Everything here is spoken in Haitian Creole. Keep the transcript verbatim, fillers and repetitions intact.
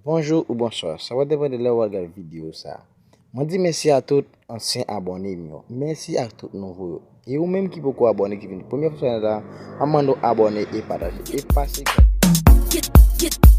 Bonjou ou bonswa, sa va depann de lè w al gade videyo sa. Mwen di mèsi a tout ansyen abòne m yo. Mèsi a tout nouvo yo. E ou menm ki poko abòne, ki vin premye fwa sou chanèl la, m ap mande w abòne e pataje. E pase gade.